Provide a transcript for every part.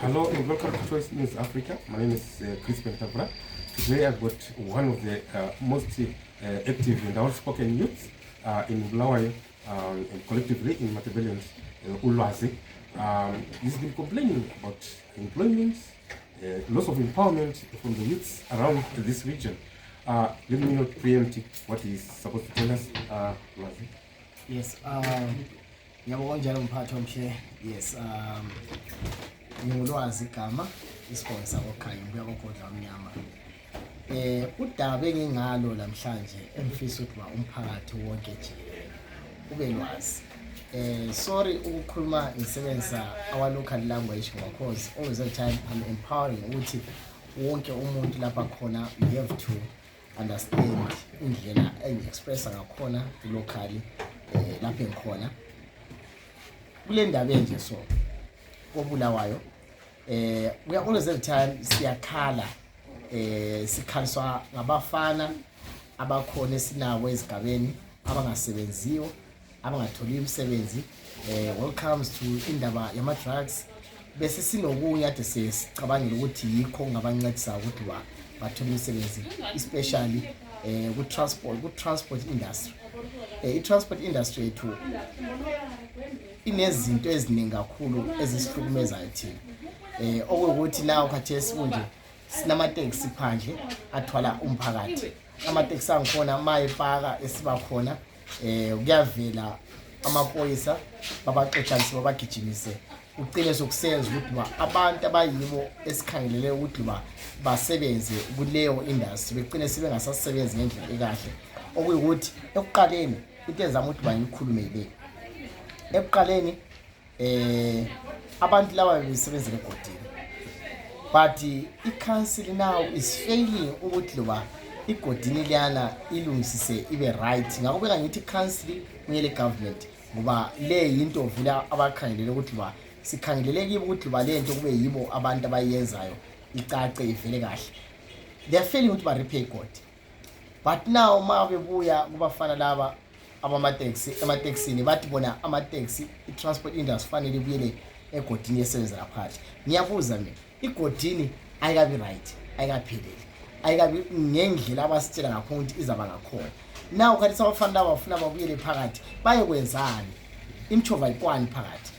Hello and welcome to Choice News Africa. My name is Chris Pentavra. Today I've got one of the most active and outspoken youths in Bulawayo and collectively in Matabeleland, Ulwazi. He's been complaining about employment, loss of empowerment from the youths around this region. Let me not preempt what he's supposed to tell us. Ulwazi. Yes, ngiyabonga umphathi omhle. Yes, ngingulwazi igama isponsor okhaya ngibuya kogodla omnyama. Udaba engingalo namhlanje engifisa ukuthi umphakathi wonke nje ube lwazi. Sorry ukukhuluma ngisebenzisa our local language because all the time I'm empowering ukuthi wonke umuntu lapha khona you have to understand indlela engiexpressa ngakhona locally lapha engikhona. Kule ndaba enje so koBulawayo we are always every time siyakhala sikhaliswa ngabafana abakhona esinawo ezigabeni abangasebenziyo abangatholi imisebenzi welcomes to indaba yama drugs bese sinokunye ade sicabangile ukuthi yikho ngabancedisa ukuthi bathole imisebenzi especially ku transport industry. I-transport industry yethu inezinto eziningi kakhulu ezisihlukumezayo thina. Okuwukuthi nawo khathesi kunje sinamateksi phandle athwala umphakathi. Amateksi angikhona mayepaka esiba khona kuyavela amaphoyisa babaxotshanise babagijimise. Ucile sokusenza ukuthi abantu abayibo esikhangelele ukuthi basebenze kuleyo industry begcine sibe ngasasebenzi ngendlela ekahle. Okuyukuthi ekuqaleni into ezama ukuthi bangikhulume le. Ekuqaleni abantu laba besebenzele egodini. But i-council now is failing ukuthi igodini liyana ilungisise ibe right. Ngakubeka ngithi i-council kumele government ngoba le into vula abakhangelele ukuthi sikhangelele kibo ukuthi le nto kube yibo abantu abayenzayo icace ivele kahle. They are failing ukuthi repay God. But now mabebuya kubafana laba amateksini bathi bona amateksi i-transport industry fanele ibuyele egodini yesebenzela phansi. Ngiyabuza mina igodini ayikabi right, ayikaphelele, ayikabi ngendlela abasitshela ngakho ukuthi izaba ngakhona. Now khathi abafana laba bafuna babuyele phakathi baye kwenzani imchova ikwani phakathi.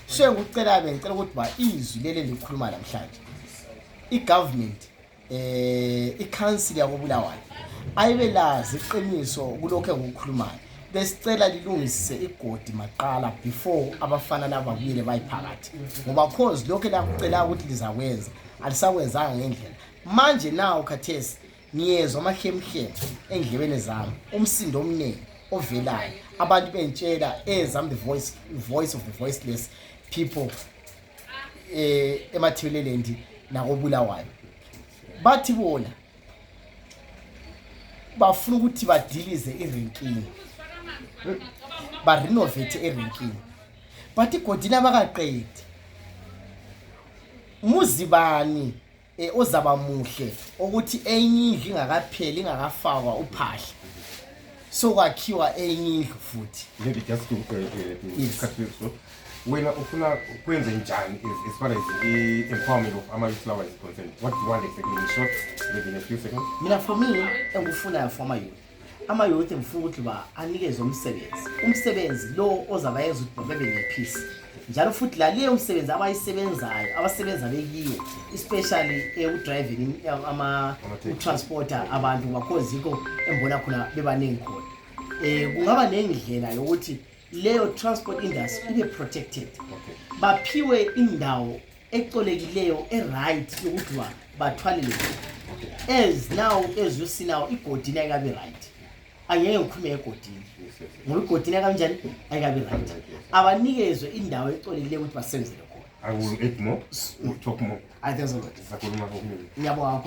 So ngicela ukuthi izwi lele likhuluma namhlanje i-government i-council yakoBulawayo ayibelazi iqiniso kulokho engikukhulumayo. Besicela lilungisise igodi maqala before abafana laba babuyele bayiphakathi ngoba cause lokho la kucela ukuthi lizakwenza alisakwenzanga ngendlela. Manje nawo khathesi ngiyezwa amahemhle endlebeni zami umsindo omningi ovelayo abantu bentshela ezam the voice of the voiceless people eMatabeleland nakoBulawayo bathi bona bafuna ukuthi badilize irenkini ba renovate irenkini but igodini abakaqedi muzibani ozaba muhle ukuthi enye indlu ingakapheli ingakafakwa uphahla so kwakhiwa enye indlu futhi. Maybe just to cut this short. Wena ufuna kwenze njani as far as the empowerment of ama-youth is concerned? What do you want exactly in short, maybe in a few seconds? Mina for me engufuna for ama-youth ama-youth ngifuna ukuthi anikeze umsebenzi lo ozabayenza ukuthi babe nepeace njalo futhi la leyo umsebenzi abayisebenzayo abasebenza bekiyo especially udriving transporter abantu because yiko embona khona bebaningi khona. Kungaba nendlela yokuthi leyo transport industry ibe protected. Baphiwe indawo ecolekileyo right yokuthi bathwale le. As now as you see now igodini ayikabi right. Angeke ngikhume egodini. Ngoba igodini kanjani ayikabi right. Abanikezwe indawo ecolekileyo ukuthi basebenzele khona. I will eat more, we'll talk more. I think so. Ngiyabonga.